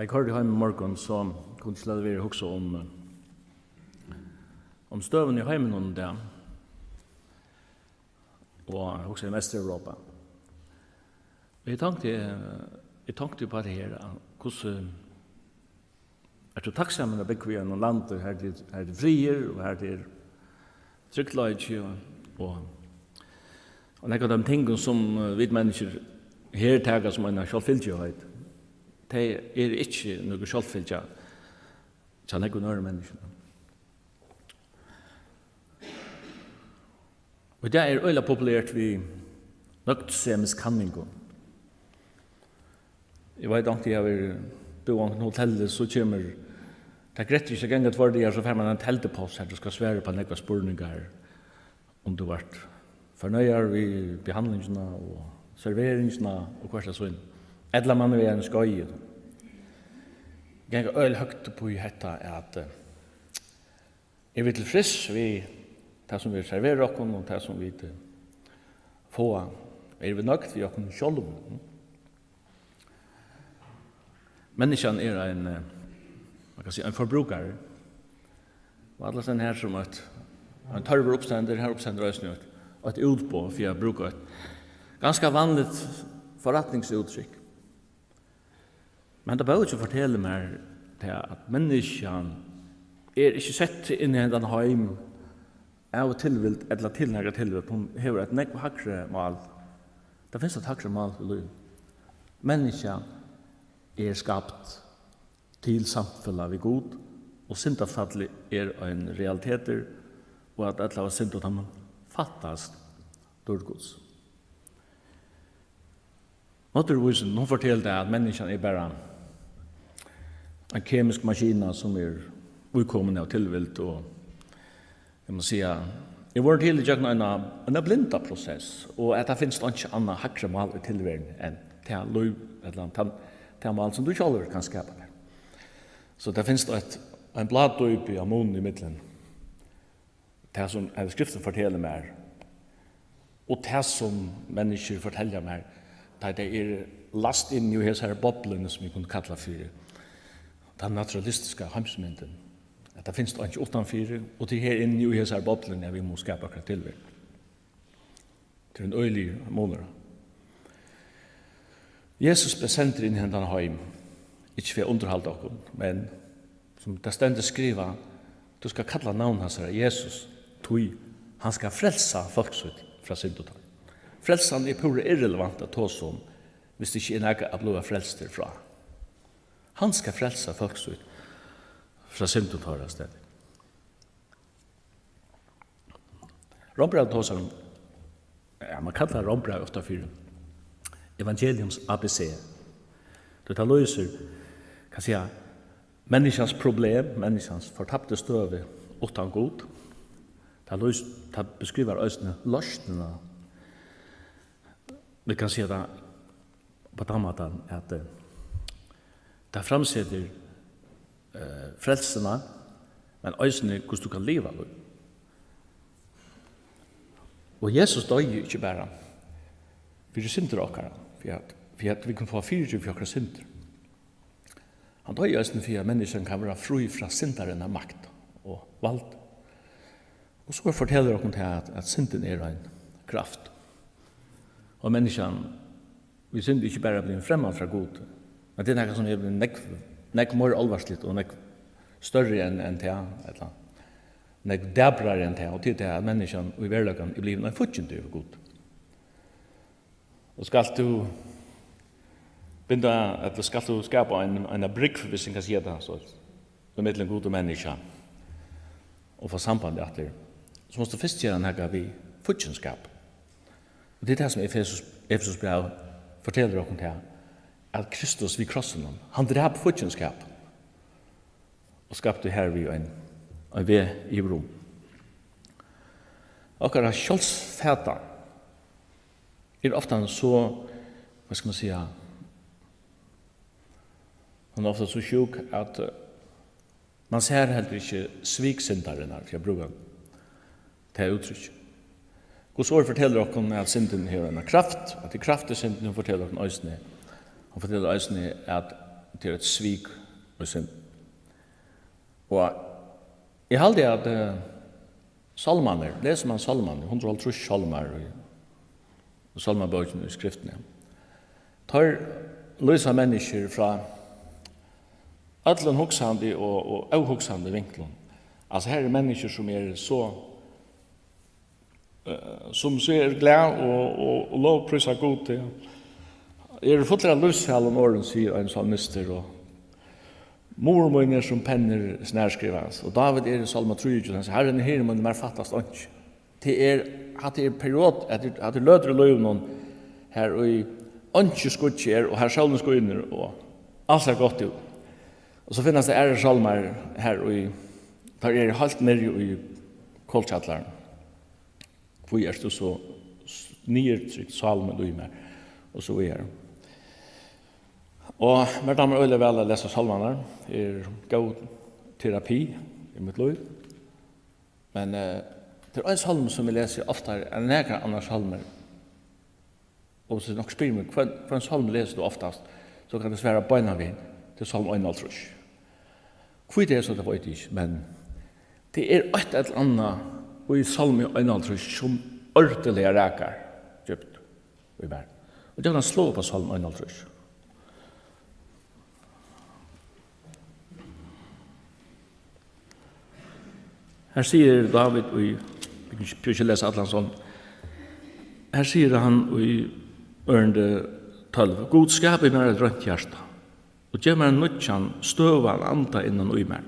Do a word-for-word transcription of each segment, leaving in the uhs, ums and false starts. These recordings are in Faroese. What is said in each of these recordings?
Tá eg koyrdi heim í morgun, so kundi eg ikki lata vera at hugsa um, eh, um støðuna í heiminum í dag. Og hugsaði um Eystureuropa. Og eg tonkti, eg tonkti upp á tað her, at hvussu ert tú takksamur at búgva í einum landi, har tað er, har tað er friður, og har tað er tryggleiki, og, og, og nógv av teimum tingum, sum, eh, vit menniskjur her taka sum eina sjálvfylgjuheit, tey eru ikki nøkur sjálvfylgja hjá nógvum øðrum menniskjum. Og í dag er øgiliga populert við nøgdsemiskanningu. Eg veit onkuntíð, eg havi búð á onkrum hotelli, so kemur, tað grettir ikki at ganga tveir dagar, so fær mann ein teldupost, har tú skal svara upp á nógvar spurningar, um tú vart fornøgdur við behandlingina og serveringina og hvørt sín. Ella mann er við ein skeið. ganga øgiliga høgt upp í hetta, at, eh, eru vit tilfreds við tað, sum vit servera okkum, og tað, sum vit, eh, fáa? Eru vit nøgd við okkum sjálvum? Menniskjan er ein, eh, man kann siga, ein forbrúkari. Og allastaðni har sum eitt, ein tørvur uppstendur, har uppstendur eisini eitt, eitt útboð, fyri at brúka eitt ganska vanligt forretningsúttrykk. Men henda bókin fortelur mær tað, at menniskjan er ikki sett inn í hendan heim av tilvild ella til nakra tilvild. Hon hevur eitt nógv hægri mál. Tað finst eitt hægri mál í lívinum. Menniskjan er skapt til samfelag við Gud, og syndafallið er ein realitetur, og at øll hava syndað, og teimum fattast dýrd Guds. Náttúruvísin, hon fortelur tað, at menniskjan er bara ein kemisk maskina, sum er íkomin av tilvild, og, eg má siga, er vorðin til ígjøgnum eina, eina blinda prosess, og at tað finst einki annað hægri mál í tilveruni enn tað lív, ella tann, tað mál, sum tú sjálvur kanst skapa tær. So tað finst eitt, ein bládýpi av mun ímillum tað, sum, ella Skriftin fortelur mær, og tað, sum menniskjur fortelja mær, tá tey eru læst inn í hesari bobluni, sum vit kunnu kalla fyri tann naturalistiska heimsmyndin, at tað finst einki uttanfyri, og tað er her inni í hesari bobluni, at vit mugu skapa okkara tilveru. Tað er ein øgiligur munur. Jesus bleiv sendur inn í hendan heim, ikki fyri at undirhalda okkum, men sum tað stendur skrivað: "Tú skalt kalla navn hansara Jesus, tí hann skal frelsa fólk sítt frá syndum teirra." Frelsan er púra irrelevant at tosa um, viss tað ikki er nakað at blíva frelstur frá. Hann skal frelsa fólk sítt frá syndum teirra, stendur. Rómbrævið tosar um, ja, man kallar Rómbrævið ofta fyri evangeliums A B C. Tí tað lýsir, kann siga, menniskjans problem, menniskjans fortaptu støðu uttan Gud. Tað lýs-, tað beskrivar eisini loysnina. Vit kann siga tað á tann mátan, at, eh, tað framsetir, eh, frelsuna, men eisini hvussu tú kann liva lív. Og Jesus doyði ikki bara fyri syndir okkara, fyri at, fyri at vit kunnu fáa fyrigeving fyri okkara syndir. Hann doyði eisini fyri, at menniskjan kann vera frí frá syndarinnar makt og vald. Og so fortelur okkum tað, at, at syndin er ein kraft. Og menniskjan, við synd ikki bara blivin fremmand frá Gud, men tað er nakað, sum er blivið nógv, nógv meira álvarsligt og nógv størri enn, enn tað, ella nógv daprari enn tað, og tað er tað, at menniskjan í veruleikanum er blivin ein fíggindi yvir Gud. Og skalt tú binda, ella skalt tú skapa ein, eina brúgv, viss ein kann siga tað so, ímillum Gud og menniskja, og fáa sambandið aftur, so mást tú fyrst gera nakað við fíggindskap. Og tað er tað, sum Efesus, Efesus bræv fortelur okkum tað, at Kristus við krossinum, hann drap fíggindskap og skapti harvið ein, ein veg yvir um. Okkara sjálvsfata er ofta so, hvat skal man siga, hon er ofta so sjúk, at, eh, man sær heldur ikki svik syndarinnar, fyri at brúka tað úttrykki. Guds orð fortelur okkum, at syndin hevur eina kraft, at tað er kraft í syndini, hon fortelur okkum eisini, hon fortelur eisini, at tað er eitt svik í synd. Og eg haldi, at, eh, sálmarnir, lesur man sálmarnir, hundrað og hálvtrýss sálmar í, í sálmabókini í skriftini, teir lýsa menniskjur frá øllum hugsandi og, og óhugsandi vinklum. Altso, her eru menniskjur, sum eru so, eh, sum so eru glað og, og, og lovprísa Gudi. Eru fullir av lívssælum orðum, sigur ein sálmistur, og muður mín er sum pennur snarskrivarans. Og Dávid er í Sálma trýogtjúgu, hann sigur: "Harrin er hirði mín, mær fattast einki." Tað er, hatta er period, hatta er, hatta er løtur í lívinum, har í einki skýggj er, og har sólin skínur, og alt sær gott út. Og so finnast tað aðrir sálmar, har í, teir eru heilt niðri í kolkjallaranum. "Hví ert tú so s-, niðurtrykt, sál mín, í mær?" Og so víðari. Og mær dámar øgiliga væl at lesa sálmarnar. Er góð terapi í mítt lív. Men, eh, tað er ein sálmur, sum eg lesi oftari enn nakar annar sálmur. Og so nokk spyr meg, "Hvønn, hvønn sálm lesur tú oftast?" So kann eg svara beinanvegin, "Tað er sálm einoghálvtrýss." Hví tað er so, tað veit eg ikki, men tað er eitt ella annað í sálmi einoghálvtrýss, sum ordiliga rakar djúpt í mær. Og eg vil sláa upp á sálm einoghálvtrýss. Her sigur Dávid í, vit kunnu ikki lesa allan sálmin. Her sigur hann í ørindi tólv: "Gud, skap í mær eitt reint hjarta, og gev mær ein nýggjan, støðugan anda innan í mær."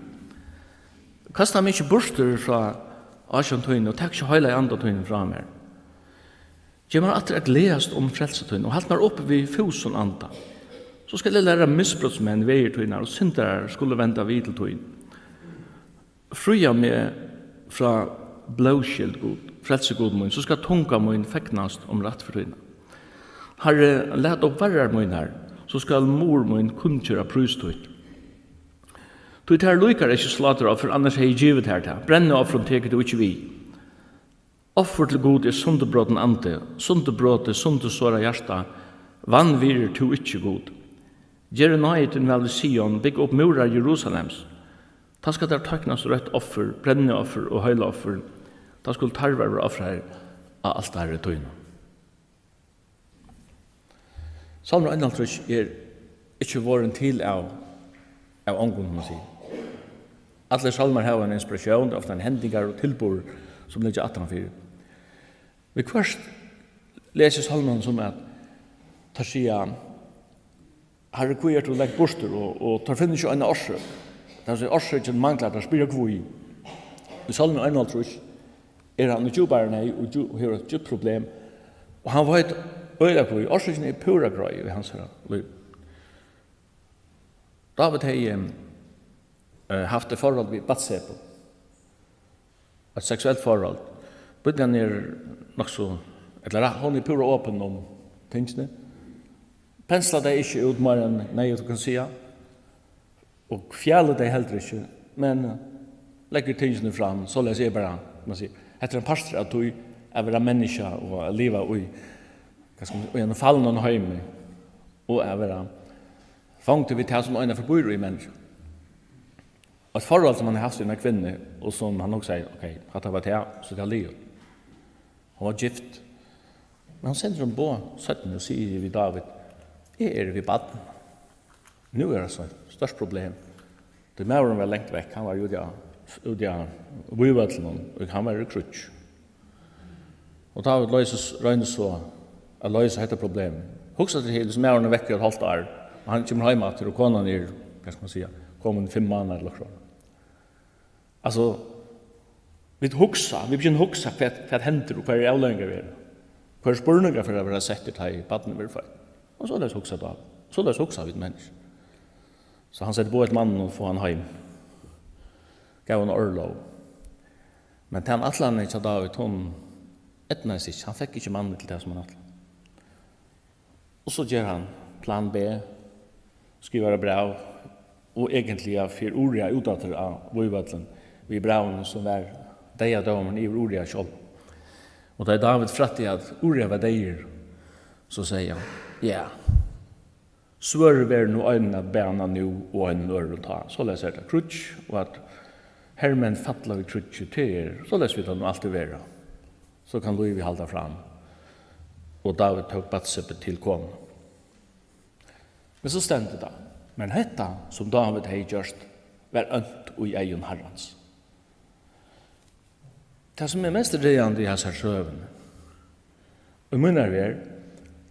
Kasta meg ikki burtur frá ásjón tíni, og tak ikki heilaga anda tín frá mær. Gev mær aftur at gleðast um frelsu tína, og halt mær uppi við fúsum anda. So skal eg læra misbrotsmenn vegir tínar, og syndarar skulu venda við til tín. Fría meg frá blóðskyld, Gud, frelsi Gud mín, so skal tunga mín fegnast um rættferð tína. Harri, lat upp varrar mínar, so skal muður mín kunngera prís tín. Tí tær líkar ikki sláturoffur, annars hevði eg givið tær tað. Brenniofrum tekur tú ikki við. Offur til Gud er sundurbrotin andi, sundurbrotið, sundursárað hjarta vanvirðir tú ikki, Gud. Ger í náði tín væl við Sion, bygg upp múrar Jerusalems. Tá skal tær tøknast røtt offur, brennioffur og heilioffur. Tá skulu tarvar verða ofraðir á altari tínum. Sálmur einoghálvtrýss er ikki vorðin til av, av ongum, má siga. Allir sálmar hava eina inspiratión, tað er ofta ein hendingar og tilburðir, sum liggja aftanfyri. Viðhvørt lesi eg sálmin sum at teir siga, "Harri, hví ert tú lagt burtur?" Og, og teir finna ikki eina orsøk. Tað vil siga, orsøkin manglar, teir spyrja hví. Í sálmi einoghálvtrýss er hann í djúpari neyð og djú-, og hevur eitt djúpt problem. Og hann veit øgiliga hví. Orsøkin er púra greið í hansara lív. Dávid hevði, eh, havt eitt forhold við Batsebu. Eitt seksuelt forhold. Bíblian er nokk so, ella rætt, hon er púra opin um tingini. Penslar tey ikki út meira enn neyðugt, tú kanst siga. Og fjalir tey heldur ikki, men leggur tingini fram, soleiðis er bara, man sigur. Hetta er ein partur av tí at vera menniskja og at liva í, hvat skal man, í einum falnum heimi, og at vera fongdur við tað, sum einaferð býr í menniskja. Eitt forhold, sum hann hevur havt við eina kvinnu, og sum hann nokk segði, ok, hatta var tað, so tað er liðugt. Hon var gift. Men hann sendir ein boð seinni og sigur við Dávid, eg eri við barn. Nú er tað so eitt stórt problem. Tí maðurin var langt vekk, hann var úti á, úti á vígvøllinum, og hann var í kríggi. Og Dávid loysir, roynir so at loysa hetta problem. Hugsa tær til, hvis maðurin er vekk í eitt hálvt ár, og hann kemur heim aftur, og konan er, hvat skal man siga, komin fimm mánaðir ella okkurt. Altso, vit hugsa, vit begynna at hugsa, hvat, hvat hendir og hvat er avleiðingar verða. Hvat er spurningar fyri at verða settir, tá ið barnið verður føtt. Og soleiðis hugsa Dávid. Soleiðis hugsa vit menniskju. So hann setti boð eftir manninum og fór hann heim. Gav hann orlov. Men tann ætlanin hjá Dávid, hon eydnaðist ikki. Hann fekk ikki mannin til tað, sum hann ætlaði. Og so ger hann plan B, skrivar eitt bræv, og eigentliga fer Uria út aftur á vígvøllin við brævinum, sum var deyðadómurin yvir Uria sjálvum. Og tá Dávid frætti, at Uria var deyður, so segði hann, ja, svørðið verður nú einum at bana nú og einum øðrum tá. Soleiðis er tað kríggj, og at hermenn falla við kríggi, tað er, soleiðis vil tað nú altíð vera. So kann lívið halda fram. Og Dávid tók Batsebu til konu. Men so stendur tað, men hetta, sum Dávid hevði gjørt, var ónt í eygum Harrans. Tað, sum er mest ræðandi í hasari søguni, í mínari verð,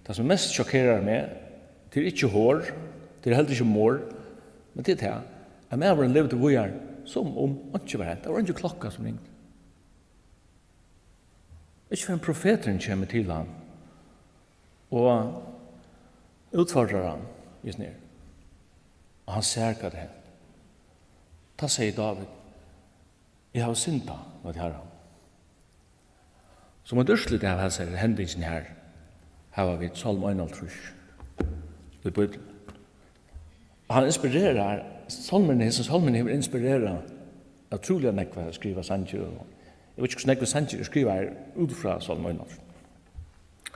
tað, sum mest sjokkerar meg, tað er ikki hor, tað er heldur ikki morð, men tað er tað, at maðurin livdi víðari, sum um einki var hent. Tað var eingin klokka, sum ringdi. Ikki fyrr enn profeturin kemur til hann og útfordrar hann, júst nær. Og hann sær, hvat er hent. Tá segði Dávid, eg havi syndað móti Harranum. Sum eitt úrslit av hasari hendingini her, hava vit Sálm einoghálvtrýss í Bíbliuni. Og hann inspirerar, sálmurin, hesin sálmurin hevur inspirerað ótrúliga nógv at skriva sangir, og eg veit ikki, hvussu nógvir sangir eru skrivaðir út frá Sálmi einogtrýss.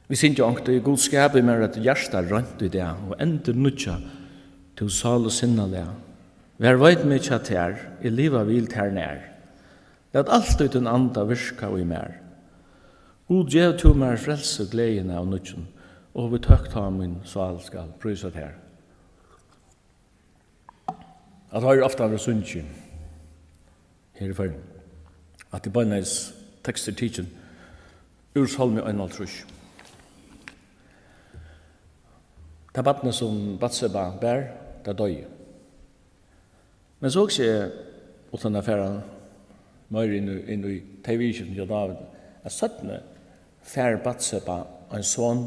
Vit syngja onkuntíð: Gud, skapi mær eitt hjarta reint í dag, og endurnýggja tú sál og sinnalag. Ver veit meg hjá tær, eg liva vil tær nær. Lat altíð tín anda virka í mær. Gud, gev tú mær frelsu, gleðina av nýggjum, og við tøkk tá mín sál skal prísa tær. At hoyra ofta verið sungið her í Føroyum, at tað beinleiðis tekstur tikin úr Sálmi einoghálvtrýss. Tað barnið, sum Batseba bar, tað doyði. Men so hugsi eg, uttan at fara meira inn í, inn í tey viðurskiftini hjá Dávid, at seinni fær Batseba ein son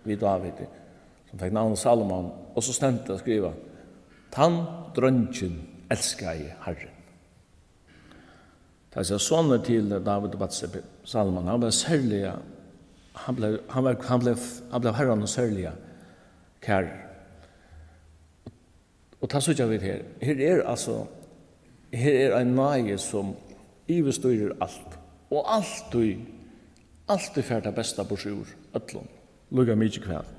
við Dávidi, sum fekk navnið Salomon, og so stendur at skriva: Tann dreingin elskaði Harrin. Tað er sonur til Dávid og Batsebu, Salomon, hann var serliga, hann bleiv, hann var, hann bleiv, hann bleiv Harranum serliga kær. Og tað síggja vit her. Her er altso, her er ein náði, sum yvirstýrir alt, og altíð, altíð fær tað besta burtur úr øllum, líka mikið hvat.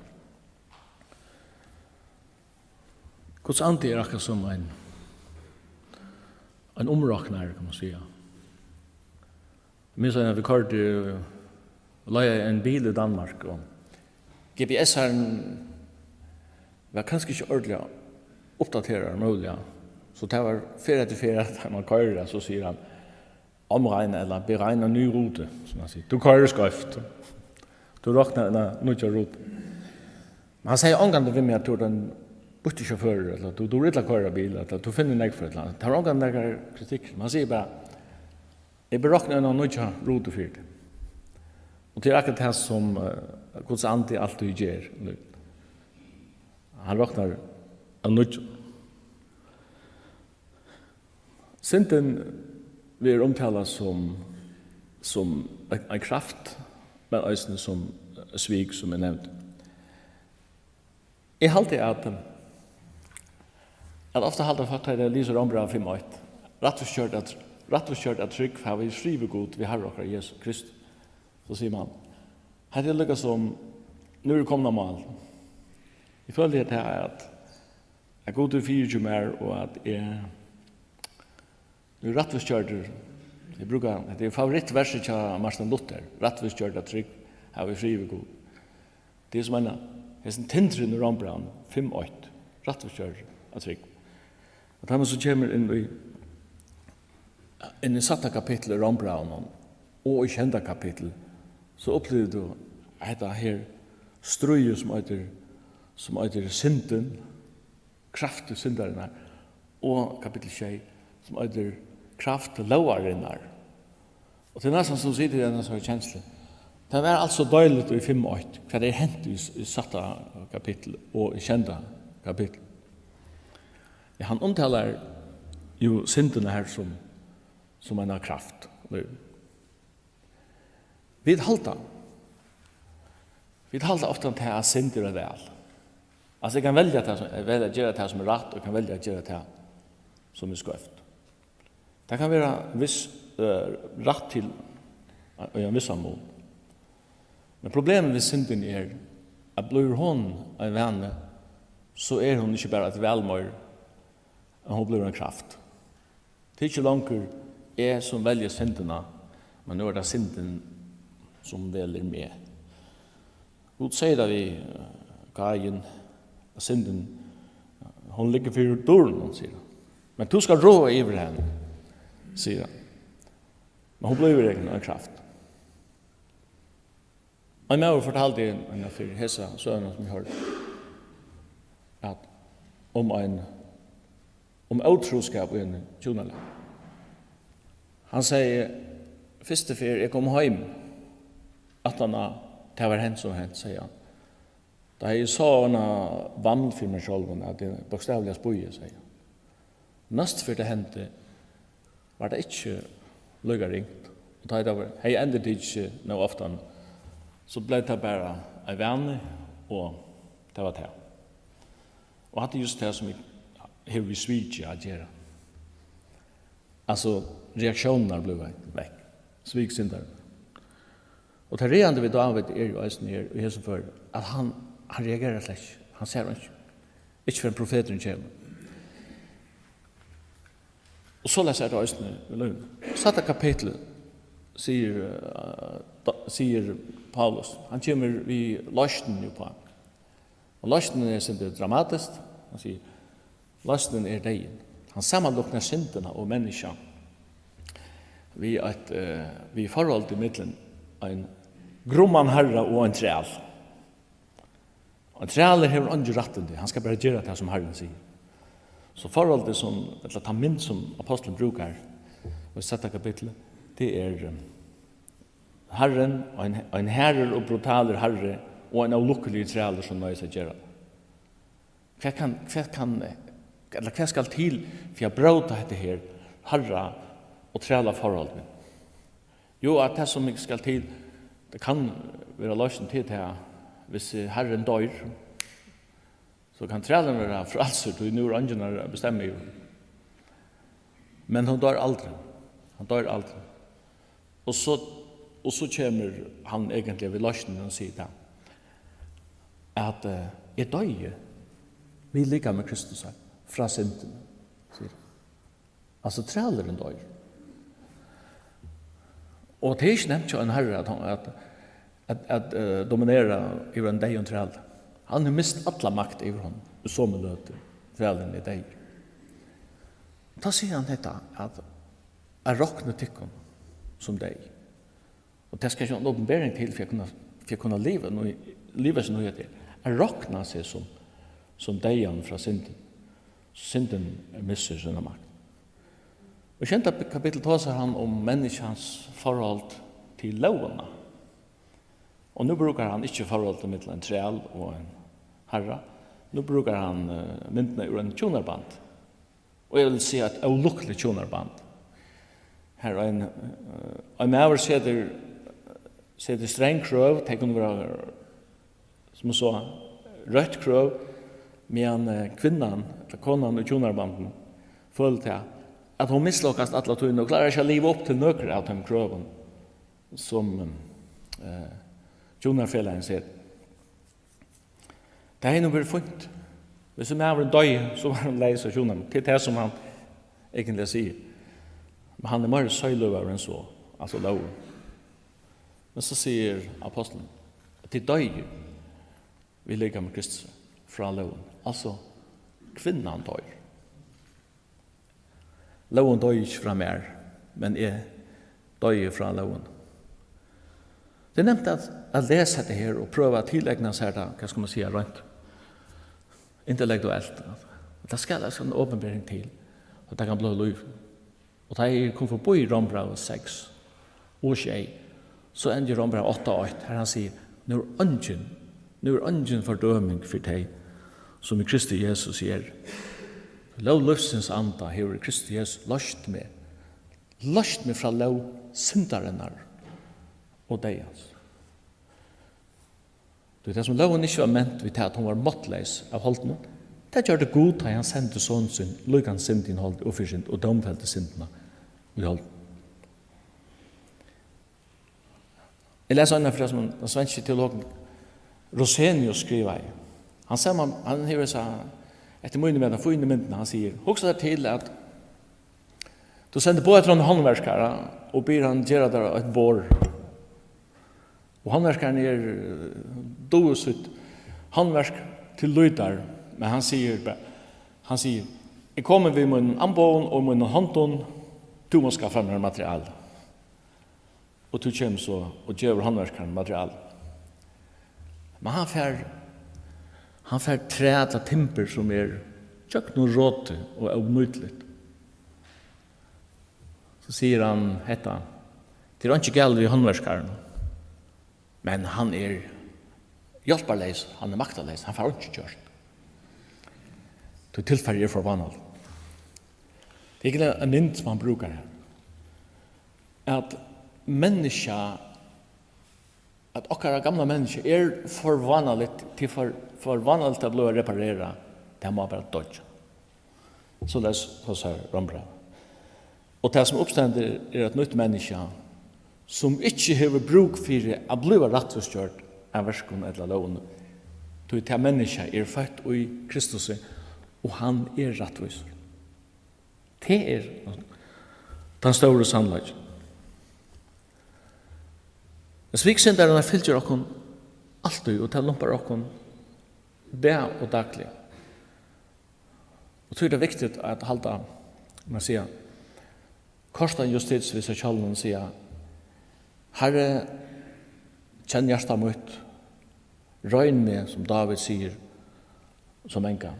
Guds andi er akkurát sum ein, ein umroknari, kann man siga. Eg minnist, at vit koyrdu, leigaðu ein bil í Danmark, og G P S-harin var kanska ikki ordiliga uppdateraður, møguliga. So tað var ferð eftir ferð, at man koyrir, so sigur hann: Omregne eller beregne ny rute, sum man sigur. Tú koyrir skeivt. Tú roknar eina nýggja rutu. Men hann segði ongantíð við meg, at tú ert ein býttur sjåførur, ella tú, tú ert illa at koyra bil, ella tú finnur nógv fyri, ella. Tað var ongantíð nakar kritikkur. Men hann sigur bara: Eg berokni eina nýggja rutu fyri teg. Og tað er akkurát tað, sum, eh, Guds andi altíð ger. Hann roknar av nýggjum. Syndin verður umtalað sum, sum ein, ein kraft, men eisini sum svik, sum eg nevndi. Eg haldi, at, at ofta halda fólk, tá tey lesa Rómbrævið fimm eitt: Rættvísgjørd av, rættvísgjørd av trúgv hava vit frið við Gud, við Harra okkara Jesu Krist. So sigur man: Hetta er líka sum, nú er komið á mál. Eg føli, at tað er, at, at Gud er fyri hjá mær, og at eg Nú, rættvísgjørdur, eg brúka, hetta er favoritversið hjá Martin Luther: Rættvísgjørd av trúgv hava vit frið við Gud. Tað er sum ein, hesin tindrin í Rómbrævinum fimm eitt, rættvísgjørd av trúgv. Og tá man so kemur inn í, inn í sætta kapittul í Rómbrævinum og í sjeynda kapittul, so upplivir tú hetta her stríðið, sum eitur, sum eitur syndin, kraftur syndarinnar, og kapittul sjey, sum eitur kraft lógarinnar. Og tað er næstan sum situr í eini kenslu. Tað var altso deiligt í fimm eitt, hvat er hent í, í sætta kapittul og í sjeynda kapittul. Ja, hann umtalar jú syndina her sum, sum eina kraft. Vit halda, vit halda ofta, at tað at synda er eitt val. Altso, eg kann velja tað sum, eg velji at gera tað sum er rætt, og eg kann velja at gera tað sum er skeivt. Tað kann vera viss, eh, rætt til, eh, í ein vissan mun. Men problemið við syndini er, at blívur hon ein vani, so er hon ikki bara eitt val meir, men hon blívur ein kraft. Tað er ikki longur eg, sum velji syndina, men nú er tað syndin, sum velur meg. Gud segði tað við, eh, Káin, at syndin, hon liggur fyri dørum, sigur hann. Men tú skalt ráða yvir henni, sigur hann. Men hon blívur ein, ein kraft. Ein maður fortaldi eina ferð hesa søguna, sum eg hoyrdi, at um ein, um ótrúskap í einum hjúnalag. Hann segði: Fyrstu ferð eg kom heim, aftan á tað var hent, sum hent, segði hann, tá eg sá hana vann fyri mær sjálvum, at eg bókstavliga spýði, segði hann. Næstu ferð tað hendi, var tað ikki líka ringt. Og tá ið tað var, hevði endurtikið seg nóg ofta, so bleiv tað bara ein vani, og tað var tað. Og hatta er júst tað, sum eg hevur við svikið at gera. Altso, reaktiónirnar blíva vekk. Sviksyndari. Og tað ræðandi við Dávid er jú eisini her í hesum føri, at hann, hann reagerar slett ikki. Hann sær einki. Ikki fyrr enn profeturin kemur. Og soleiðis er tað eisini í lívinum. Sætta kapittul sigur, eh, da-, sigur Paulus, hann kemur við loysnini uppá. Og loysnin er sindur dramatiskt. Hann sigur, loysnin er deyðin. Hann samanlíknar syndina og menniskjað við eitt, eh, við forholdi millum ein grumman harra og ein træl. Ein trælur hevur eingi rættindi, hann skal bara gera tað, sum Harrin sigur. So forholdið sum, ella ta mynd, sum apostlurin brúkar í sætta kapitli, tað er, um, Harrin, ein, ein harður og brutalur harri og ein ólukkuligur trælur, sum noyðist at gera. Hvat kann, hvat kann, ella hvat skal til fyri at bróta hetta her harra- og trælaforhold? Jú, at tað, sum skal til, tað kann vera loysn til tað, hvis, eh, harrin doyr, so kann trælurin vera frælsur, tí nú er eingin at bestemma yvir. Men hon doyr aldri. Hann doyr aldri. Og so, og so kemur hann eigentliga við loysnini og sigur tað, at, eh, eg doyði við likami Kristusar frá syndini, sigur hann. Altso, trælurin doyr. Og tað er ikki nemt hjá ein harra at, at, at, at, eh, dominera yvir ein deyðum træli. Hann hevur mist alla makt yvir honum í somu løtu, trælurin er deyður. Tá sigur hann hetta, at, at rokna tykkum sum deyð. Og tað skal ikki ein opinbering til fyri at kunna, fyri at kunna liva, nú, liva seg nú í hetta. At rokna seg sum, sum deyðan frá syndini. Syndin missir sína makt. Og sjeynda kapittul tosar hann um menniskjans forhold til lógina. Og nú brúkar hann ikki forholdið millum ein træl og ein harra. Nú brúkar hann, eh, myndina úr einum hjúnabandi. Og eg vil siga eitt ólukkuligt hjúnaband. Har ein, eh, ein maður setir, setir streng krøv, tey kunnu vera, sum eg sá, røtt krøv, meðan, eh, kvinnan, ella konan í hjúnabandinum, følir tað, at hon mislukkast alla tíðina og klárar ikki at liva upp til nøkur av teimum krøvum, sum, eh, hjúnafelagin setir. Tað hevði nú verið fínt. Hvis maðurin doyði, so var hon leys av hjúnanum. Tað er tað, sum hann eigentliga sigur. Men hann er meira seilovaður enn so, altso lógin. Men so sigur apostlurin, at tit doyðu við likami Kristi frá lógini. Altso, kvinnan doyr. Lógin doyði ikki frá mær, men eg doyði frá lógini. Tað er nemt at, at lesa hetta her og prøva at tileigna sær tað, hvat skal man siga, reint intellektuelt. Tað skal altso ein opinbering til, at tað kann blíva lív. Og tá eg kom forbi Rómbræv seks og sjey, so endi Rómbræv átta og eitt, har hann sigur, nú er eingin, nú er eingin fordøming fyri tey, sum í Kristi Jesus eru. Lóg lívsins anda hevur í Kristi Jesus loyst meg, loyst meg frá lóg syndarinnar og deyðans. Tí tað, sum lógin ikki var ment við tað, at hon var máttleys av holdinum, tað gjørdi Gud, tá ið hann sendi Son sín, líkan syndin í holdið og fyri synd, og dómfeldi syndina í holdinum. Eg les eina frá, sum tann svenski teologurin Rosenius skrivaði. Hann sær man, hann hevur hesa, eftir mínum mati, fínu myndina, hann sigur, hugsa tær til, at tú sendir boð eftir einum handverkara og biður hann gera tær eitt borð. Og handverkarin er, eh, dugir sítt handverk til lýtar, men hann sigur bara, hann sigur, eg komi við mínum amboðum og mínum hondum, tú mást skaffa mær material. Og tú kemur so og gevur handverkaranum material. Men hann fær, hann fær træ ella timbur, sum er gjøgnumrotið og ónýtiligt. So sigur hann hetta, tað er einki galið við handverkaranum, men hann er hjálparleysur, hann er maktarleysur, hann fær einki gjørt. Tí tilfarið er forvánaligt. Tað er ikki ein mynd, sum hann brúkar her. At menniskja, at okkara gamla menniskja er forvánaligt, til for, forvánaligt at blíva reparerað Tað má bara doyggja. Soleiðis tosar Rómbrævið. Og tað, sum uppstendur, er eitt nýtt menniskja, sum ikki hevur brúk fyri at blíva rættvísgjørt av verkum ella lógini, tí tað menniskja er føtt í Kristusi, og hann er rættvísur. Tað er tann stóri sannleikin. Men sviksyndarin fylgir okkum altíð, og tað lumpar okkum dag og dagliga. Og tí er tað viktigt at halda, man siga, kortan justits við seg sjálvum og siga: Harri, kenn hjarta mítt, royn meg, sum Dávid sigur, sum engan.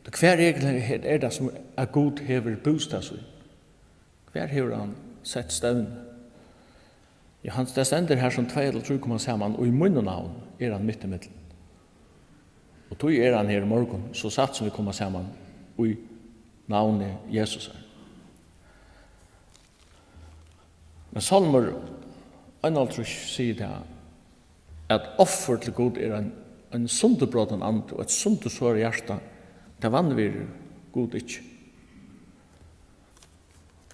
Tí hvar er, er tað, sum at Gud hevur bústað sín? Hvar hevur hann sett stevnu? Ja, hann, tað stendur her, sum tvey ella trý koma saman, og í mínum navn er hann mitt ímillum. Og tí er hann her í morgun, so satt sum vit koma saman í navni Jesusar. Men Sálmur einoghálvtrýss sigur tað, at offur til Gud er ein, ein sundurbrotin andi og eitt sundursárað hjarta, tað vanvirðir Gud ikki.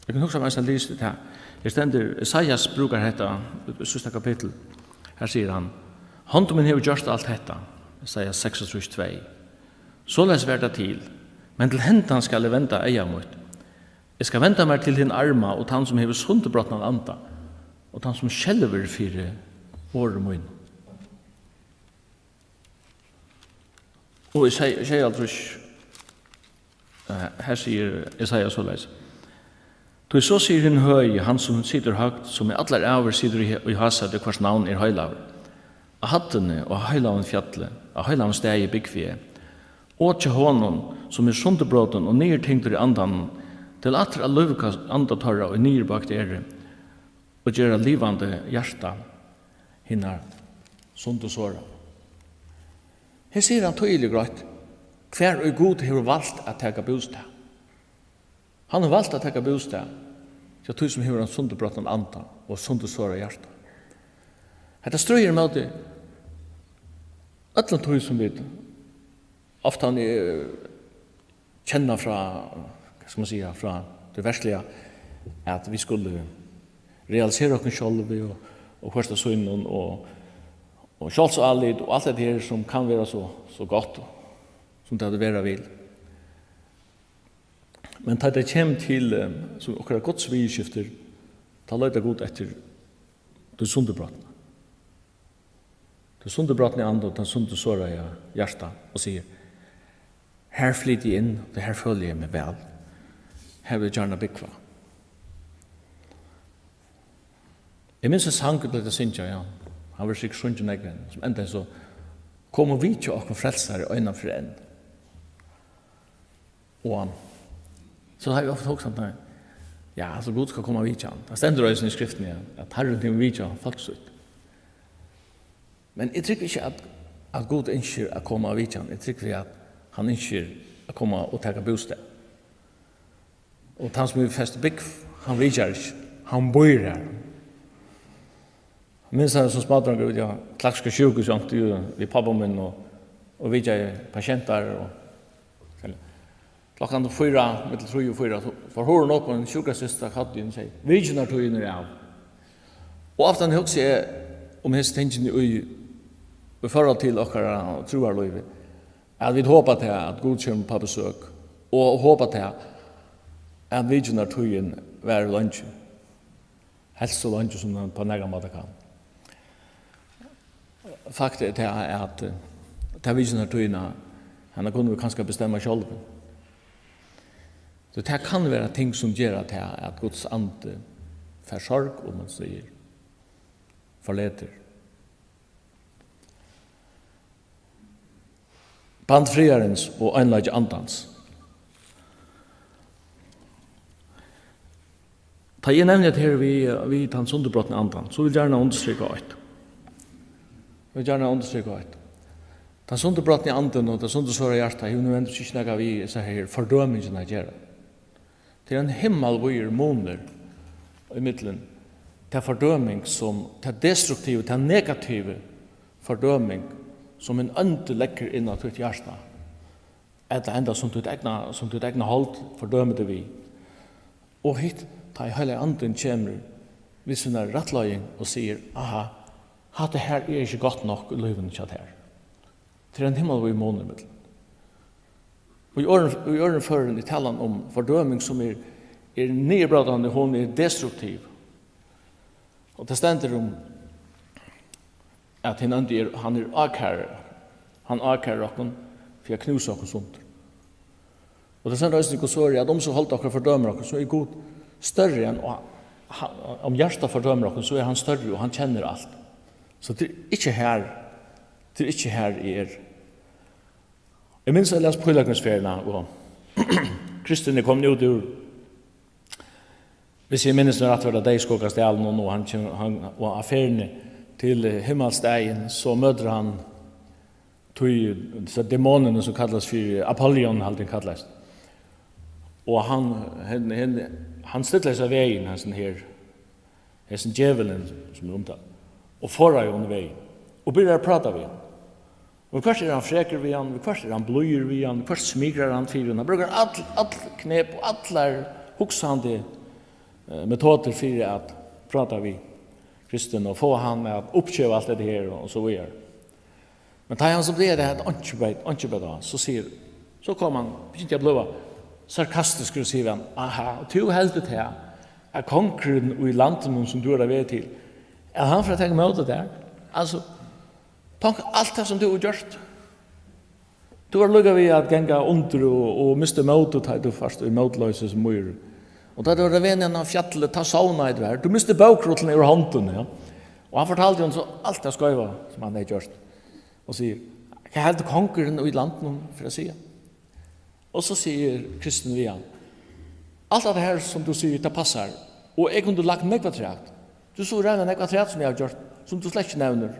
Eg kann hugsa mær, at eg lesi tað. Her stendur, Esaias brúkar hetta í síðsta kapittul. Her sigur hann: Hond mín hevur gjørt alt hetta. Esaias seksogtrýss tvey. Soleiðis var tað til, men til hendan skal eg venda eyga mítt. Eg skal venda mær til hin arma og tann, sum hevur sundurbrotnan anda, og tann, sum skelvur fyri orðum mínum. Og í sjey-, sjeyoghálvtrýss, eh, her sigur Esaias soleiðis: Tí so sigur hin høgi, hann, sum situr høgt, sum í allar ævir situr í, í hásæti, hvørs navn er heilagur: Á hæddini og á heilagum fjalli, á heilagum staði búgvi eg. Og hjá honum, sum er sundurbrotin og niðurtyngdur í andanum, til aftur at lívka anda teirra, ið niðurbøgd eru, og gera livandi hjarta hinna sundursárað. Her sigur hann týðiliga greitt, hvar ið Gud hevur valt at taka bústað. Hann hevur valt at taka bústað hjá tí, sum hevur ein sundurbrotnan anda og sundursárað hjarta. Hetta stríðir móti øllum tí, sum vit ofta, eh, kenna frá, hvat skal man siga, frá tí verðsliga, at vit skulu realisera okkum sjálv og, og hvørt á sínum og, og sjálvsálit og alt hetta her, sum kann vera so, so gott, sum tað vera vil. Men tá tað kemur til, eh, sum okkara Guds viðurskiftir, tá leitar Gud eftir tí sundurbrotna. Tí sundurbrotni anda og tað sundursárað hjarta og sigur: Her flyt eg inn, tí her føli eg meg væl. Her vil eg gjarna búgva. Eg minnist ein sang, eg plagdi at syngja, ja. Hann verður sikkurt sungin nógv enn, sum endaði so: Kom og vitja okkum, Frelsari, eina ferð enn. Og so havi eg ofta hugsað, nei, ja, altso, Gud skal koma og vitja hann. Tað stendur eisini í skriftini, ja, at Harrin hevur vitjað fólk sítt. Men eg trúgvi ikki, at, at Gud ynskir at koma og vitja hann. Eg trúgvi, at hann ynskir at koma og taka bústað. Og tann, sum hevur fest búgv, hann vitjar ikki. Hann býr har. Eg minnist, hann sum smádrongur úti á Klaksvíkar sjúkrahúsi, við pápa mín og, og vitjaði pasientar og, klokkan fýra, millum trý og fýra, so fór hurðin upp, og ein sjúkrasystir kallað inn og segði: Vitjanartíðin er av. Og ofta hugsi eg um hesi tingini í, í forhold til okkara trúarlívi, at vit hopa tað, at Gud kemur upp á besøk, og hopa tað, at vitjanartíðin varir leingi. Helst so leingi, sum hann á nakran máta kann. Fakt er tað, at, eh, ta vitjanartíðina, hana kunnu vit kanska bestemma sjálv. So tað kann vera ting, sum gera tað, at Guds andi fær sorg, um man sigur, forletur. Band friðarins og einleiki andans. Tá eg nevni hetta her við, við tann sundurbrotna andan, so vil eg gjarna undirstrika eitt. Eg vil gjarna undirstrika eitt. Tann sundurbrotni andin og tað sundursárað hjarta hevur nødvendigvis ikki nakað við hesa her fordømingina at gera. Tað er ein himmalvíður munur ímillum ta fordøming, sum, ta destruktivu, ta negativu fordøming, sum ein óndi leggur inn á títt hjarta, ella enda sum títt egna, sum títt egna hold fordømir teg við. Og hitt, tá ið Heilagi Andin kemur við sínari rættleiðing og sigur: "Aha, hatta her er ikki gott nokk í lívinum hjá tær." Tað er ein himmalvíður munur millum. Og í øðrum, í øðrum førum er talan um fordøming, sum er, er niðurbrótandi, hon er destruktiv. Og tað stendur um, at hin óndi er, hann er ákærari. Hann ákærir okkum fyri at knúsa okkum sundur. Og tað stendur eisini í Guds orði, at um so hold okkara fordømir okkum, so er Gud størri enn, og hann, um hjartað fordømir okkum, so er hann størri, og hann kennir alt. So tað er ikki her, tað er ikki her eg er. Eg minnist, eg las Pílagrímsferðina, og Kristin er komin út úr, hvis eg minnist meg rætt, var tað Deyðskuggastaðnum, og hann kemur, hann, og á ferðini til, eh, himmalsstaðin, so møtir hann tí, so demonin, sum kallast fyri Apollyon, haldi eg kallast. Og hann, hann, hann, hann stillar seg vegin, hann her, hesin djevulin, sum er umtalt, og forðar honum vegin, og byrjar at práta við hann. Og viðhvørt er hann frekur við hann, viðhvørt er hann blíður við hann, viðhvørt smikrar hann fyri hann. Hann brúkar all, all knep og allar hugsandi, eh, metodir fyri at práta við Kristin og fáa hann at uppgeva alt hetta her og, og so víðari. Men tá hann sum tað er, tað er einki beit, einki beit á, so sigur, so kom hann, begynti at blíva sarkastiskur og sigur við hann: "Aha, og tú heldur tað, at kongurin í landinum, sum tú er á veg til, at hann fer at taka ímóti tær? Altso, tank alt tað, sum tú hevur gjørt. Tú var líka við at ganga undir og, og misti mótið, tá tú fært í mótloysi sum mýr. Og tá tú var á veg niðan á fjallið, tá sovnaði tú har. Tú misti bókrulluna úr hondini, ja." Og hann fortaldi honum so alt tað skeiva, sum hann hevði gjørt. Og sigur: "Hvat heldur kongurin í landinum fer at siga?" Og so sigur Kristin við hann: "Alt hatta her, sum tú sigur, tað passar. Og eg kundi lagt nógv afturat. Tú so ræðuliga nógv afturat, sum eg havi gjørt, sum tú slett ikki nevnir.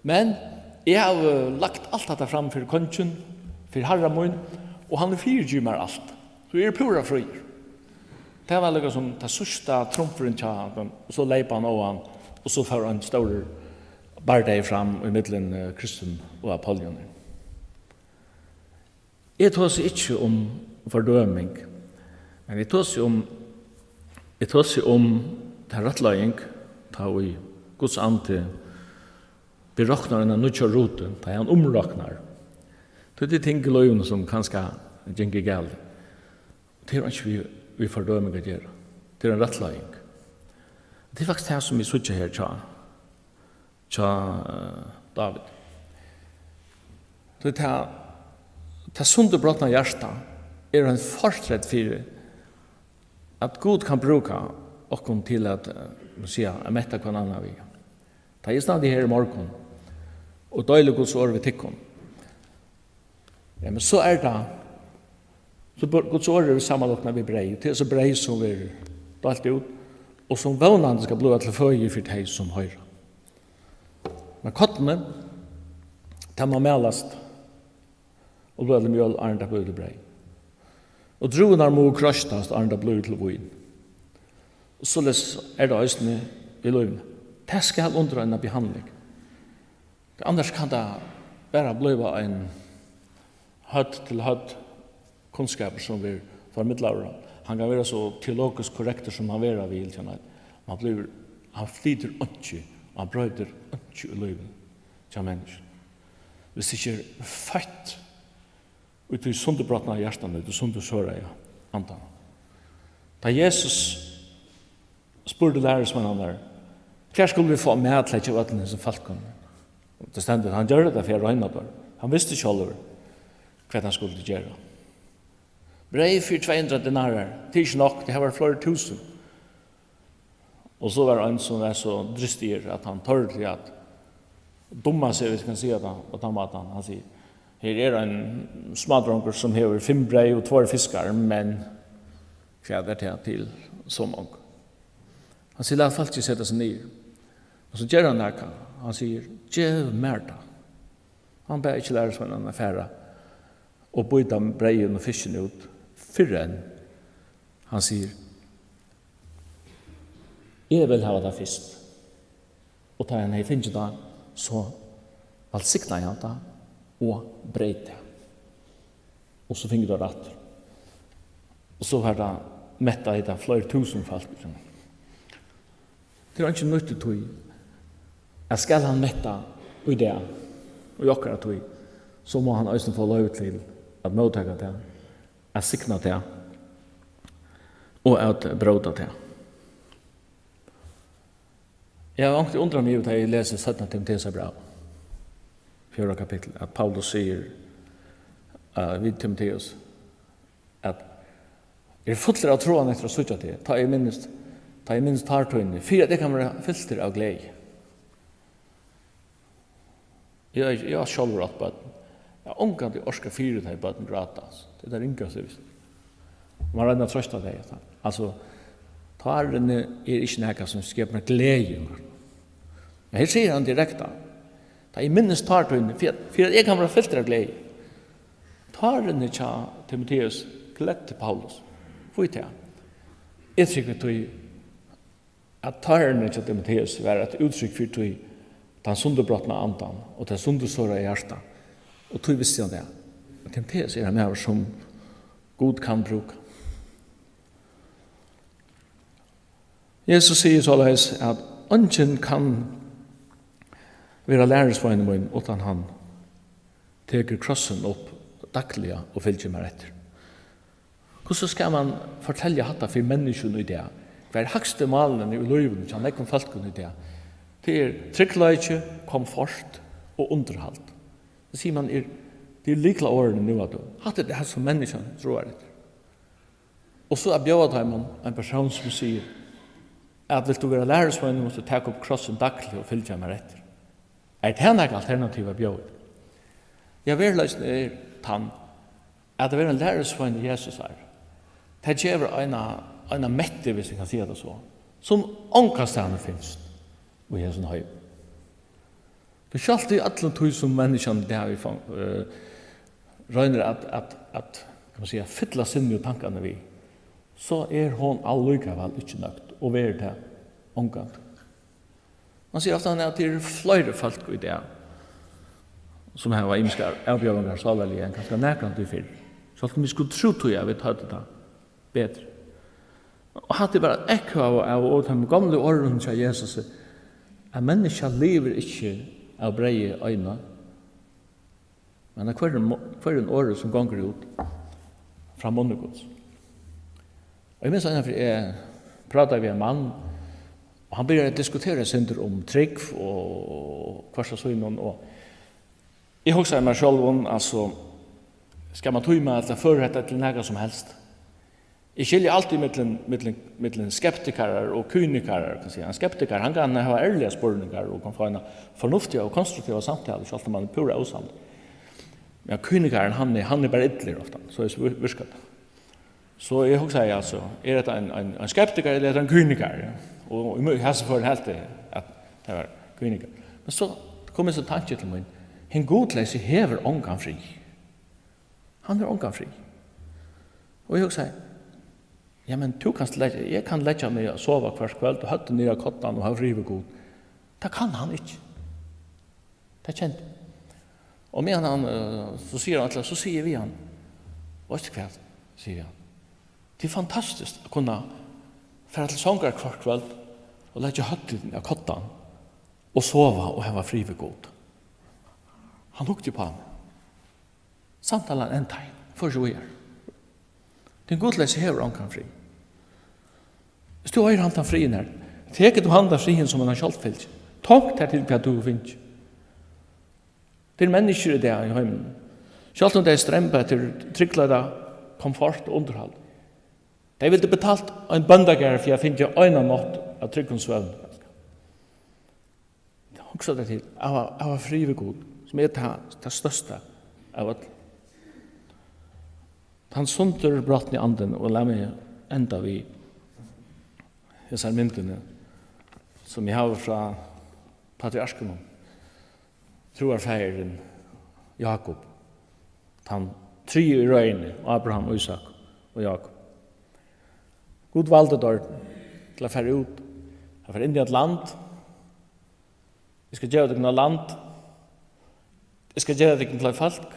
Men eg havi lagt alt hatta fram fyri kongin, fyri harra mín, og hann hevur fyrigivið mær alt. So eg eri púra fríur." Tað var líka sum tað síðsta trumfurin hjá honum, og so leyp hann á hann, og so fór ein stórur bardagi fram ímillum, eh, Kristin og Apollyon. Eg tosi ikki um fordøming, men eg tosi um, eg tosi um ta rættleiðing, tá ið Guds andi beroknar eina nýggja rutu, tá ið hann umroknar. Tí tað er ting í lívinum, sum kanska gongur galið. Tað er einki við, við fordøming at gera. Tað er ein rættleiðing. Tað er faktiskt tað, sum vit síggja her hjá, hjá, eh, Dávid. Tí tað, tað sundurbrotna hjarta er ein fortreyt fyri, at Gud kann brúka okkum til at, eh, siga, at metta hvønn annan við. Tá eg standi her í morgun og deili Guds orð við tykkum, ja, men so er tað, so ber-, Guds orð er samanloknað við breyð. Tað er so breyð, sum verður deilt út, og sum vónandi skal blíva til føði fyri tey, sum hoyra. Men kornið, tað má malast og blíva til mjøl, áðrenn tað blívur til breyð. Og drúvurnar mugu kroystast, áðrenn tað blívur til vín. Og soleiðis er tað eisini í lívinum. Tað skal undir eina behandling. Annars kann tað bara blíva ein høvd til høvd kunnskapur, sum verður formidlaður. Hann kann vera so teologiskt korrektur, sum hann vera vil, men hann blívur, hann flytur einki, og hann broytir einki í lívinum hjá menniskjum, hvis ikki er føtt í tí sundurbrotna hjartanum, í tí sundursóraða andanum. Tá Jesus spurdi lærisveinarnar: "Hvar skulu vit fáa mat til at geva øllum hesum fólkum?" Tað stendur, hann gjørdi tað fyri at royna teir. Hann visti sjálvur, hvat hann skuldi gera. Breyð fyri tvey hundrað denarar, tað er ikki nokk, tað her var fleiri túsund. Og so var ein, sum var so drystigur, at hann tordi at dumma seg, hvis man kan siga tað á tann mátan. Hann sigur: "Her er ein smádrongur, sum hevur fimm breyð og tveir fiskar, men hvat er tað til so mong?" Hann sigur: "Lat fólkið seta seg niður." Og so ger hann nakað. Hann sigur: "Gev mær tað." Hann bað ikki lærisveinarnar fara og býta breyðin og fiskin út, fyrr enn hann sigur: "Eg vil hava tað fyrst." Og tá hann hevði fingið tað, so vælsignaði hann tað og breyt tað. Og so fingu teir aftur. Og so var tað mettað hetta fleiri túsund fólk. Tað er eingin nýtt í tí, at skal hann metta í dag, í okkara tíð, so má hann eisini fáa loyvi til at móttaka tað, at signa tað og at bróta tað. Eg havi onkuntíð undrað meg yvir, tá eg lesi seinna Timoteusarbræv, fjórða kapittul, at Paulus sigur, eh, við Timoteus, at eg eri fullur av tráan eftir at síggja teg, tá eg minnist, tá eg minnist tár tíni, fyri at eg kann vera fyltur av gleði. Eg, eg havi sjálvur átt børn. Eg havi ongantíð orkað fyri, tá ið børn gráta, altso. Tað er tað ringasta, eg visti. Man roynir at troysta tey, altso. Tárini er ikki nakað sum skapar gleði í mær. Men her sigur hann direkta, tá eg minnist tár tíni, fyri at, fyri at eg kann vera fyltur av gleði. Tárini hjá Timoteus gleddi Paulus. Hví tað? Eg trúgvi tí, at tárini hjá Timoteus var eitt úttrykk fyri tí, tann sundurbrotna andan og tað sundursárða hjarta. Og tí visti hann tað, at Timoteus er ein maður, sum Gud kann brúka. Jesus sigur soleiðis, at eingin kann vera lærisveinur mín, uttan hann tekur krossin upp dagliga og fylgir mær eftir. Hvussu skal man fortelja hatta fyri menniskjum í dag? Hvat er hægstu málini í lívinum hjá nógvum fólkum í dag? Tað er tryggleiki, komfort og undirhald. Tað sigur man er, tað er lyklaorðini nú á døgum. Hatta er tað, sum menniskjan tráar eftir. Og so at bjóða teimum ein persón, sum sigur, at vilt tú vera lærisveinur, mást tú taka upp krossin dagliga og fylgja mær eftir. Er tað nakað alternativ at bjóða? Ja, veruleikin er tann, at vera ein lærisveinur Jesusar, tað gevur eina, eina mettu, viss eg kann siga tað so, sum ongastaðni finst í hesum heimi. Tí sjálvt í øllum tí, sum menniskjan í dag í fang-, eh, roynir at, at, at, kann man siga, fylla sinnið og tankarnar við, so er hon allíkavæl ikki nøgd og verður tað ongantíð. Man sigur ofta, at tað eru fleiri fólk í dag, sum hava ymiskar avbjóðingar sálarliga enn kanska nakrantíð fyrr. Sjálvt um vit skuldu trúð tí, at vit høvdu tað betri. Og hatta er bara eitt ekko av, av, av teimum gomlu orðunum hjá Jesusi, at menniskja livir ikki av breyði eina, men av hvørjum mo-, hvørjum orði, sum gongur út frá munni Guds. Og eg minnist einaferð, eg prátaði við ein mann, og hann byrjaði at diskutera eitt sindur um trúgv og hvørt av sínum, og eg hugsaði mær sjálvum, altso, skal man tíma at føra hetta til nakað sum helst? Eg skilji altíð millum, millum, millum skeptikarar og kynikarar, kann siga. Ein skeptikari, hann kann hava ærligar spurningar og kann fáa eina fornuftiga og konstruktiva samtalu, sjálvt um hann er púra ósamdur. Men kynikarin, hann er, hann er bara illur ofta, so er vir-, virkar tað. So eg hugsaði, altso, er hetta ein, ein, ein skeptikari ella er hetta ein kynikari? Ja? Og, og í mø-, hasi førum helt eg, at tað var kynikari. Men so kom ein so tanki til mín, hin gudleysi hevur ongan frið. Hann hevur ongan frið. Og eg hugsaði, ja, men tú kanst leggja, eg kann leggja meg at sova hvørt kvøld og høvdið niður á koddan og hava frið við Gud. Tað kann hann ikki. Tað kendi eg. Og meðan hann, eh, so sigur hann, so sigi eg við hann, veitst tú hvat, sigi eg, tað er fantastiskt at kunna fara til songar hvørt kvøld og leggja høvdið á koddan og sova og hava frið við Gud. Hann hugdi upp á meg. Samtalan endaði. Fór ikki víðari. Hin gudleysi hevur ongan frið. Viss tú eigur handan friðin her, tekur tú handan friðin sum eina sjálvfylgju. Tonk tær til, hvat tú hevur fingið. Tað eru menniskjur í dag í heiminum, sjálvt um tey stremba eftir tryggleika, komfort og undirhald. Tey vildu betalt ein bóndagarð fyri at fingið eina nátt av tryggum svøvni. Hugsa tær til, at hava, at hava frið við Gud, sum er tað, tað størsta av øllum. Tann sundurbrotni andin, og lat meg enda við hesar myndini, sum eg havi frá patriarkunum, trúarfaðirin Jákup, tann triði í røðini, Abraham, Ísak og Jákup. Gud valdi teir til at fara út, at fara inn í eitt land. Eg skal geva tykkum eitt land. Eg skal gera tykkum til eitt fólk.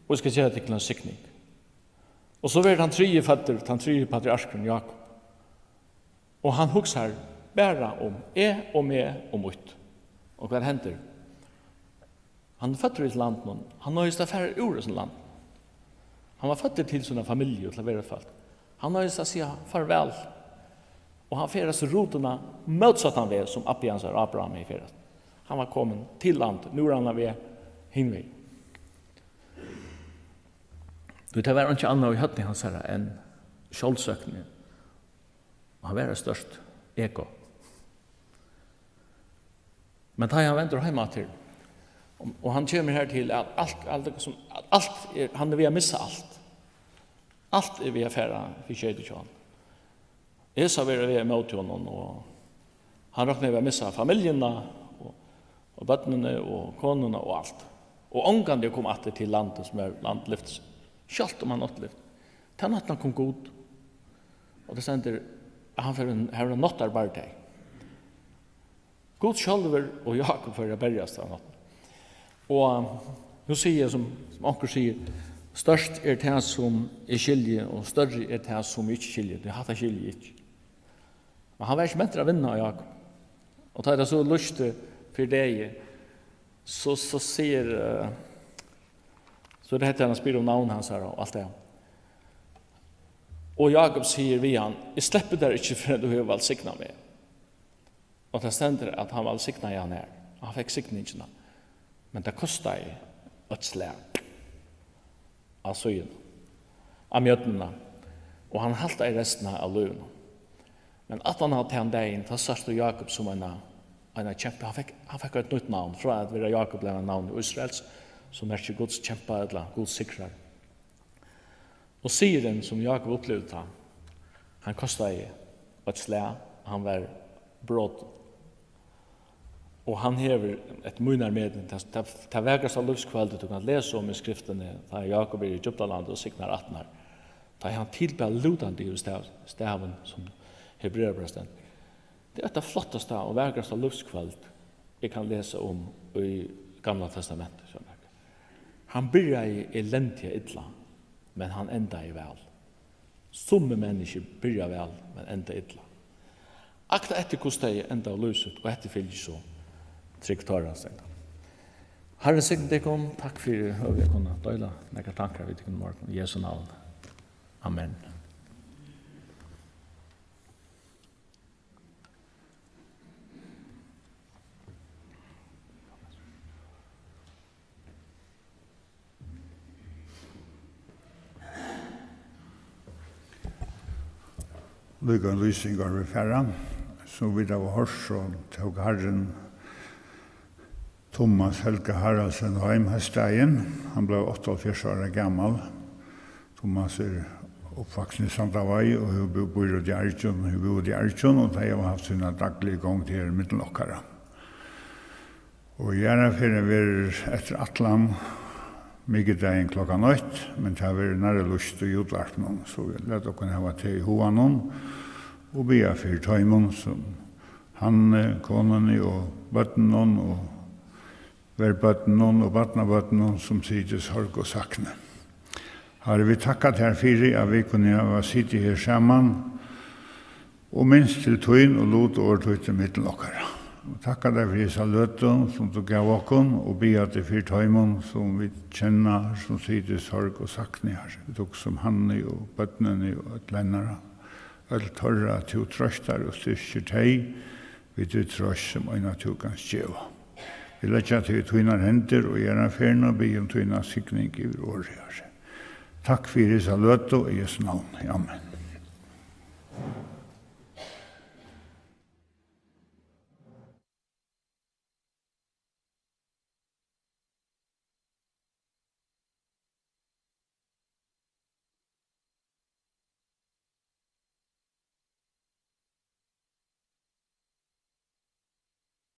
Og eg skal gera tykkum eina signing. Og so verður tann triði føddur, tann triði patriarkurin, Jákup. Og hann hugsar bara um eg og meg og mítt. Og hvat hendir? Hann er føddur í hesum landinum. Hann noyðist at fara úr hesum landinum. Hann var føddur til sína familju, til at vera eitt fólk. Hann noyðist at siga farvæl. Og hann ferðast rutuna mótsattan veg, sum abbi hansara Ábraham hevði ferðast. Hann var komin til land, nú er hann á veg hin vegin. Tí tað var einki annað í høvdinum hansara enn sjálvsøkni. Og hann var eitt stórt ego. Men tá hann vendir heim aftur, og, og hann kemur her til, at alt, alt, er sum, at alt er, hann er við at missa alt. Alt er við at fara fyri skeytin hjá honum. Esau er við ímóti honum, og hann roknar við at missa familjuna, og, og børnini, og konuna, og alt. Og ongantíð at koma aftur til landið, sum er land lyftis. Sjálvt um hann átti lyft. Tann náttina kom Gud, og tað stendur, at hann fer ein, hevur ein náttarbardagi. Gud sjálvur og Jákup fóru at berjast av náttina. Og nú sigi eg, sum, sum onkur sigur, størst er tað, sum eg skilji, og størri er tað, sum eg ikki skilji. Tí hatta skilji eg ikki. Men hann var ikki mentur at vinna, Jákup. Og tá er tað so lýst fyri degi, so, so sigur, eh, so er tað hetta, hann spyr um navn hansara og alt tað. Og Jákup sigur við hann: "Eg sleppi tær ikki, fyrr enn tú hevur vælsignað meg." Og tað stendur, at hann vælsignaði hann her. Hann fekk signingina. Men tað kostaði eitt slag á síðuna, á mjødina, og hann haltaði restina av lívinum. Men aftan á tann dagin, tá sært tú Jákup sum eina, eina kjempu. Hann fekk, hann fekk eitt nýtt navn. Frá at vera Jákup bleiv hann navnið Ísraels, sum merkir Guds kjempa ella Guds sigrar. Og sigurin, sum Jákup upplivdi tá, hann kostaði eitt slag, hann var brotin. Og hann hevur, eftir mínari meting, tað, tað, tað vakrasta lívskvøldið, tú kanst lesa um í Skriftini, tá Jákup er í Egyptalandi og signar ættirnar. Tá hann tilbað lútandi yvir stav-, stavin, sum Hebrearabrævið stendur. Tað er eitt av flottasta og vakrasta lívskvøld, eg kann lesa um í Gamla Testamenti, skilst mær. Hann byrjaði elendiga illa, men hann endaði væl. Summi menniskju byrja væl, men enda illa. Akta eftir, hvussu tey enda lív sítt, og eftir fylgir so trúgv teirra, stendur. Harrin signi tykkum. Takk fyri høvið at kunna deila nakrar tankar við tykkum í morgun. Í Jesu navn. Amen. Líka ein lýsing, áðrenn vit fara. Sum vit hava hoyrt, so tók Harrin Tummas Helga Haraldsen heim hósdagin. Hann bleiv áttaoghálvfjerðs ára gamal. Tummas er uppvaksin í Sandavági og hevur bú-, býr úti í Argjum, hevur búð úti í Argjum, og tey hava havt sína dagligu gongd her millum okkara. Og jarðarferðin verður eftir ætlan mikudagin klokkan eitt, men tað verður nærri lýst í útvarpinum, so lat okkum hava tað í huganum og biðja fyri teimum, sum Hannu, konuni og børnunum og verbørnunum og barnabørnunum, sum sita í sorg og sakni. Harri, vit takka tær fyri, at vit kunnu hava sitið her saman og minst til tín og lut orð títt ímillum okkara. Og takka tær fyri hesa løtu, sum tú gav okkum, og biðja teg fyri teimum, sum vit kenna, sum sita í sorg og sakni, Harri. Vit hugsa um Hannu og børnini og øll hennara. Øll teirra, at tú troystar og styrkir tey við tí troyst, sum eina tú kanst geva. Vit leggja tey í tínar hendur og jarðarferðina og biðja um tína signing yvir orðið, Harri. Takk fyri hesa løtu, í Jesu navni. Amen.